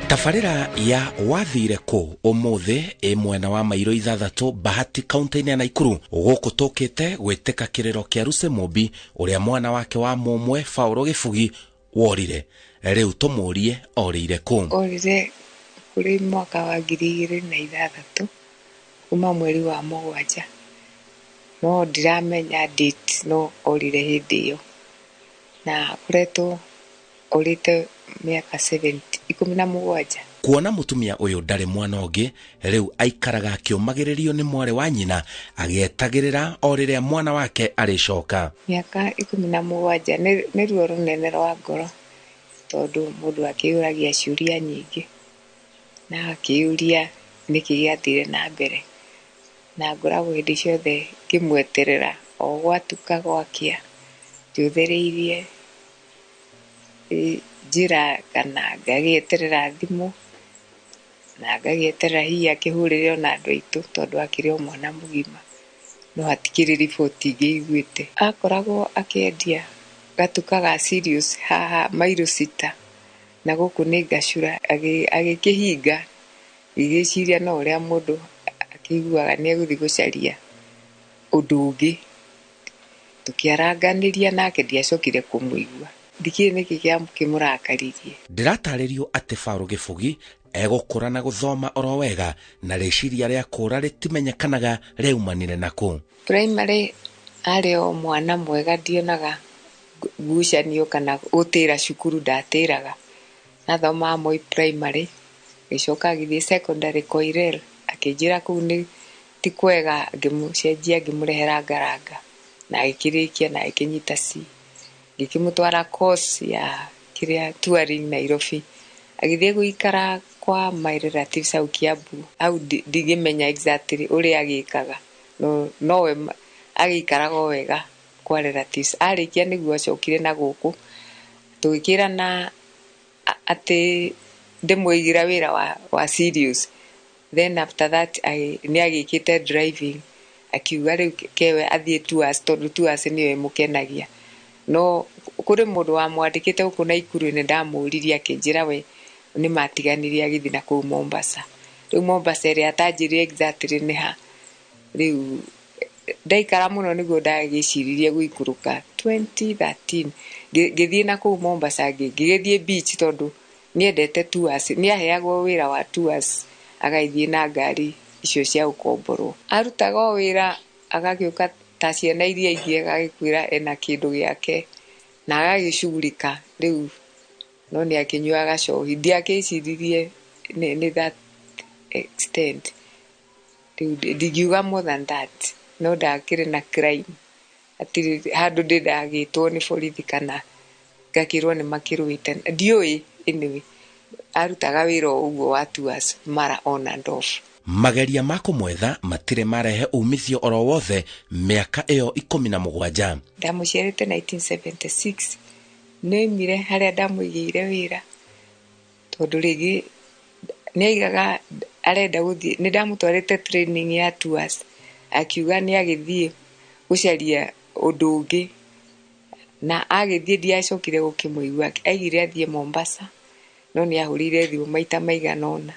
Tabarĩra ya wathire kũ ũmũthĩ ĩ mwena wa mairo 6 Bahati kaunti-inĩ ya Naikuru. Gũkũ tũkĩte gwĩtĩka kĩrĩro kĩa Lucy Mũmbi ũrĩa mwana wake wa mũmwe Paul Gĩbugi worire. Rĩu tũmũrie orĩire kũ. Orire kũrĩ mwaka wa 2006 kuma mweri wa 7, no ndiramenya date, no orire hĩndĩ ĩyo, na akoretwo orĩte mĩaka 17. Kuona mũtumia ũyũ ndarĩ mwana ũngĩ, rĩu aikaraga akĩũmagĩrĩrio nĩ mwarĩ wa nyina agĩetagĩrĩra o rĩrĩa mwana wake arĩcoka. Mĩaka 17 nĩ ruo rũnene rwa ngoro, tondũ mũndũ akĩyũragia ciũria nyingĩ na akĩyũria nĩkĩ gĩathire na mbere, na ngoragwo hĩndĩ ciothe ngĩmweterera o gwatuka gwakĩa, njũthĩrĩirie njĩra kana ngagĩeterera thimũ na ngagĩeterera hihi akĩhũrĩre ona andũ aitũ, tondũ akĩrĩ o mwana mũgima, no hatikĩrĩ riboti ingĩ iguĩte. Akoragwo akĩendia gatuka ga Sirius haha mairo 6, na gũkũ nĩ Ngacura, agĩkĩhinga ngĩgĩciria no ũrĩa mũndũ akĩiguaga nĩ egũthiĩ gũcaria ũndũ ũngĩ. Tũkĩaranganĩria nake ndiacokire kũmũigua, ndikĩũĩ nĩkĩ kĩamũrakaririe. Ndĩratarĩrio atĩ Paul Gĩbugi egũkũra na gũthoma oro wega, na rĩciria rĩa kũra rĩtimenyekanaga rĩaumanire nakũ. Primary arĩ o mwana mwega, ndionaga ngucanio kana gũtĩra cukuru, ndatĩraga. Nathomaga Moi Primary, agĩcoka agĩthiĩ secondary Koirel, akĩnjĩra kũu nĩ ti kwega, ngĩmũcenjia ngĩmũrehera Ngaranga, na agĩkĩrĩkia na agĩkĩnyita C. Ngĩkĩmũtwara course ya kĩrĩa touring Nairobi, agĩthiĩ gũikara kwa my relatives hau Kiambu. Hau ndingĩmenya exactly ũrĩa agĩkaga, no nowe agĩikaraga o wega kwa relatives. Arĩkia nĩguo acokire na gũkũ, tũgĩkĩrana atĩ ndĩmũigĩra wĩra wa Sirius. Then after that nĩ agĩkĩte driving, akiuga rĩu kewe athiĩ tours, tondũ tours nĩyo ĩmũkenagia. No kũrĩ mũndũ wamwandĩkĩte gũkũ Naikuru, nĩ ndamũririe akĩnjĩra we nĩ matiganirie agĩthiĩ na kũu Mombasa. Rĩu Mombasa ĩrĩa atanjĩrire exactly nĩ ha. Rĩu ndaikara mũno nĩguo ndagĩciririe gũikũrũka 2013, ngĩthiĩ na kũu Mombasa, ngĩgĩthiĩ beach tondũ nĩendete tours, nĩaheagwo wĩra wa tours agagĩthiĩ na ngari icio cia gũkomborwo. Arutaga o wĩra agagĩũka ta ciana iria ingĩ, agagĩkwĩra ena kĩndũ gĩake na agagĩcugurika. Rĩu no nĩ akĩnyuaga cohi, ndiakĩciririe nĩ that extent. Rĩu ndingiuga more than that, no ndakĩrĩ na crime, hatirĩ handũ ndĩ ndagĩtwo nĩ borithi kana ngakĩrwo nĩ makĩrũĩte, ndiũĩ. Anyway, arutaga wĩra o ũguo wa tours mara on and off. Mageria ma kũmwetha matirĩ marehe umithio oro wothe mĩaka ĩyo 17. Ndamũciarĩte 1976, nĩoimire harĩa ndamũigĩire wĩra, tondũ rĩngĩ nĩaigaga arenda gũthiĩ. Nĩ ndamũtwarĩte training ya tours, akiuga nĩ agĩthiĩ gũcaria ũndũ ũngĩ, na agĩthiĩ ndiacokire gũkĩmũigua. Aigire athiĩ Mombasa, no nĩ ahũrĩire thimũ maita maigana ũna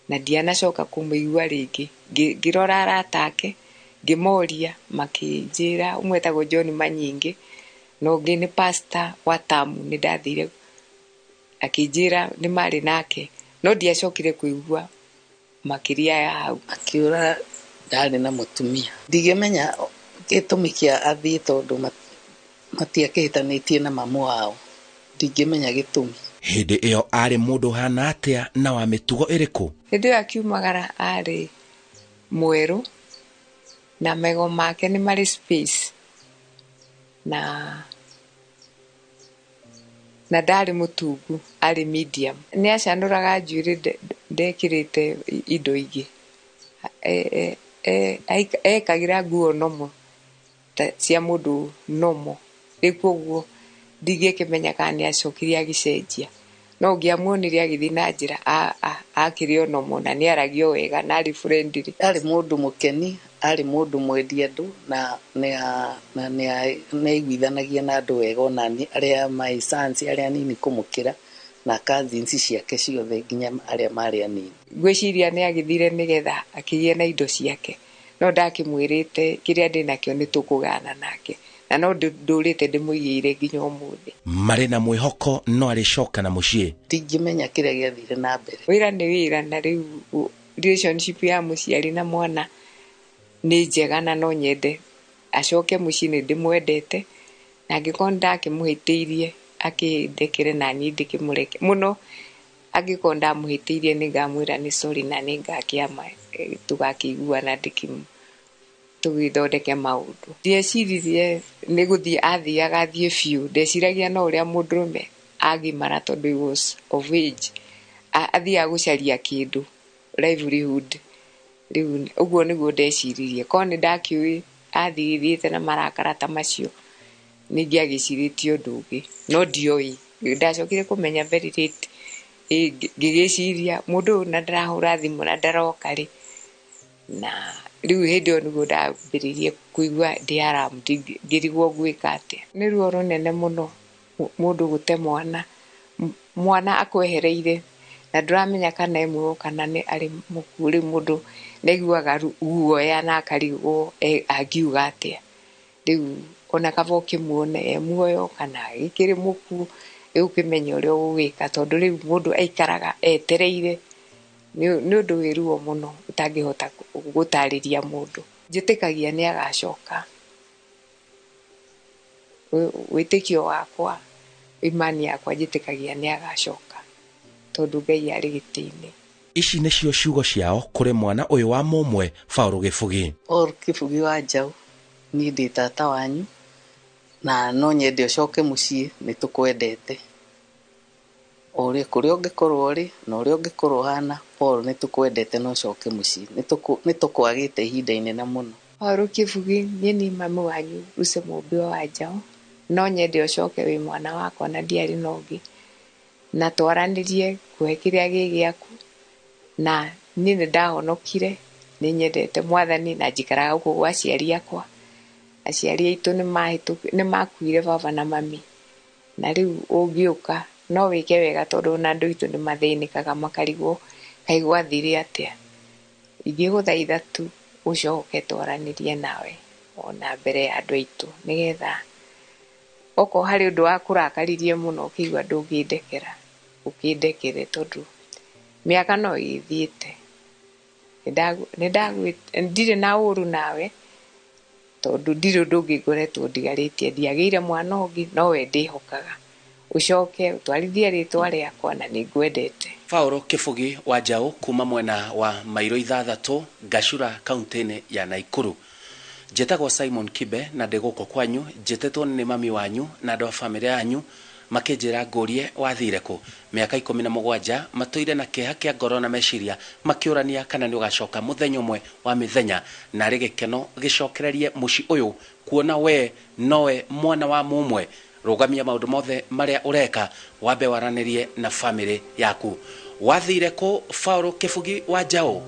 na ndianacoka kũmũigua rĩngĩ. Ngĩrora arata ake, ngĩmoria, makĩnjĩra ũmwe etagwo John Manyingĩ na ũngĩ nĩ pastor wa Tamu, nĩ ndathire akĩnjĩra nĩ marĩ nake, no ndiacokire kũigua makĩria ya hau. Akĩũra ndarĩ na mũtumia, ndingĩmenya gĩtũmi kĩa athiĩ tondũ matiakĩhĩtanĩtie na mamu wao, ndingĩmenya gĩtũmi. Hĩndĩ ĩyo arĩ mũndũ hana atĩa na wa mĩtugo ĩrĩkũ? Hĩndĩ ĩyo akiumagara arĩ mwerũ na mego make nĩ marĩ space, na ndarĩ mũtungu, arĩ medium. Nĩ acanũraga njuĩrĩ, ndekĩrĩte indo ingĩ, ekagĩra nguo nomo cia mũndũ nomo. Rĩu koguo ndingĩkĩmenya kana nĩ acokire agĩcenjia, no ũngĩamuonire agĩthiĩ na njĩra akĩrĩ o nomo na nĩ aragia wega na arĩ friendly. Arĩ mũndũ mũkeni, arĩ mũndũ mwendi andũ na nĩ aiguithanagia na andũ wega, ona arĩa my sons arĩa anini kũmũkĩra na cousins ciake ciothe nginya arĩa marĩ anini. Ngwĩciria nĩ agĩthire nĩgetha akĩgĩe na indo ciake, no ndakĩmwĩrĩte kĩrĩa ndĩnakĩo nĩ tũkũgana nake, na no ndũrĩte ndĩmũigĩire nginya ũmũthĩ. Marĩ na mwĩhoko no arĩcoka na mũciĩ. Ndingĩmenya kĩrĩa gĩathire na mbere. Wĩra nĩ wĩra, na rĩu relationship ya mũciari na mwana nĩ njega, na no nyende acoke mũciĩ, nĩ ndĩmwendete, na angĩkorwo nĩ ndakĩmũhĩtĩirie akĩndekere na niĩ ndĩkĩmũreke mũno. Angĩkorwo ndamũhĩtĩirie nĩ ngamwĩra nĩ sorry, na nĩ ngakĩama tũgakĩiguana tũgĩthondeke maũndũ. Ndieciririe nĩ gũthiĩ athiaga athiĩ biũ, ndeciragia no ũrĩa mũndũrũme agimara tondũ he was of age athiaga gũcaria kĩndũ livelihood. Rĩu ũguo nĩguo ndeciririe, korwo nĩ ndakĩũĩ athirĩte na marakara ta macio nĩ ingĩagĩcirĩtie ũndũ ũngĩ, no ndioĩ. Ndacokire kũmenya very late, ngĩgĩciria mũndũ ũyũ na ndarahũra thimũ na ndaroka rĩ, na rĩu hĩndĩ ĩyo nĩguo ndambĩrĩirie kũigua ndĩ alarmed, ngĩrigwo ngwĩka atĩa. Nĩ ruo rũnene mũno mũndũ gũte mwana, mwana akwehereire na ndũramenya kana e muoyo kana nĩ arĩ mũkuũ. Rĩu mũndũ nĩ aiguaga guoya na akarigwo angiuga atĩa. Rĩu ona kaba ũkĩmuone e muoyo kana agĩkĩrĩ mũkuũ, rĩu ũkĩmenye ũrĩa ũgũgĩka, tondũ rĩu mũndũ aikaraga etereire. Nĩ ũndũ wĩ ruo mũno ũtangĩhota gũtarĩria mũndũ. Njĩtĩkagia nĩ agacoka. Wĩtĩkio wakwa, imani yakwa, njĩtĩkagia nĩ agacoka, tondũ Ngai arĩ gĩtĩ-inĩ. Ici nĩcio ciugo ciao kũrĩ mwana ũyũ wa mũmwe Paul Gĩbugi. Paul Kĩbugi wa Njaũ, niĩ ndĩ tata wanyu na no nyende ũcoke mũciĩ, nĩ tũkwendete. O ũrĩa kũrĩa ũngĩkorwo ũrĩ na ũrĩa ũngĩkorwo ũhana, Paul nĩ tũkwendete na ũcoke mũciĩ. Nĩ tũkwagĩte ihinda inene mũno. Paul Kĩbugi, niĩ nĩ mami wanyu Lucy Mũmbi wa Njaũ, no nyende ũcoke wĩ mwana wakwa na ndiarĩ na ũngĩ, na twaranĩrie kũhe kĩrĩa gĩ gĩaku, na niĩ nĩ ndahonokire, nĩ nyendete Mwathani na njikaraga gũkũ gwa aciari akwa. Aciari aitũ nĩ makuire baba na mami, na rĩu ũngĩũka no wĩke wega, tondũ ona andũ aitũ nĩ mathĩnĩkaga makarigwo kaĩ gwathire atĩa. Ingĩgũthaitha tu ũcoke twaranĩrie nawe ona mbere ya andũ aitũ, nĩgetha okorwo harĩ ũndũ wa kũrakaririe mũno ũkĩigua ndũngĩndekera, ũkĩndekere, tondũ mĩaka no ĩthiĩte. Ndirĩ na ũru nawe, tondũ ndirĩ ũndũ ũngĩ ngoretwo ndigarĩtie, ndiagĩire mwana ũngĩ nowe ndĩhokaga. Ũcoke ũtwarithie rĩtwa rĩakwa na nĩ ngwendete. Paul Kĩbugi wa Njaũ kuma mwena wa Mairo 6 Gacura kaunti-inĩ ya Naikuru. Njĩtagwo Simon Kibe na ndĩ gũkũ kwanyu, njĩtĩtwo nĩ mami wanyu na andũ a bamĩrĩ yanyu makĩnjĩra ngũrie wathire kũ. Mĩaka 17 matũire na kĩeha kĩa ngoro na meciria makĩũrania kana nĩ ũgacoka mũthenya ũmwe wa mĩthenya, na arĩ gĩkeno gĩcokererie mũciĩ ũyũ kuona we nowe mwana wa mũmwe. Rũgamia maũndũ mothe marĩa ũreka, wambe waranĩrie na bamĩrĩ yaku. Wathire kũ Paul Kĩbugi wa Njaũ?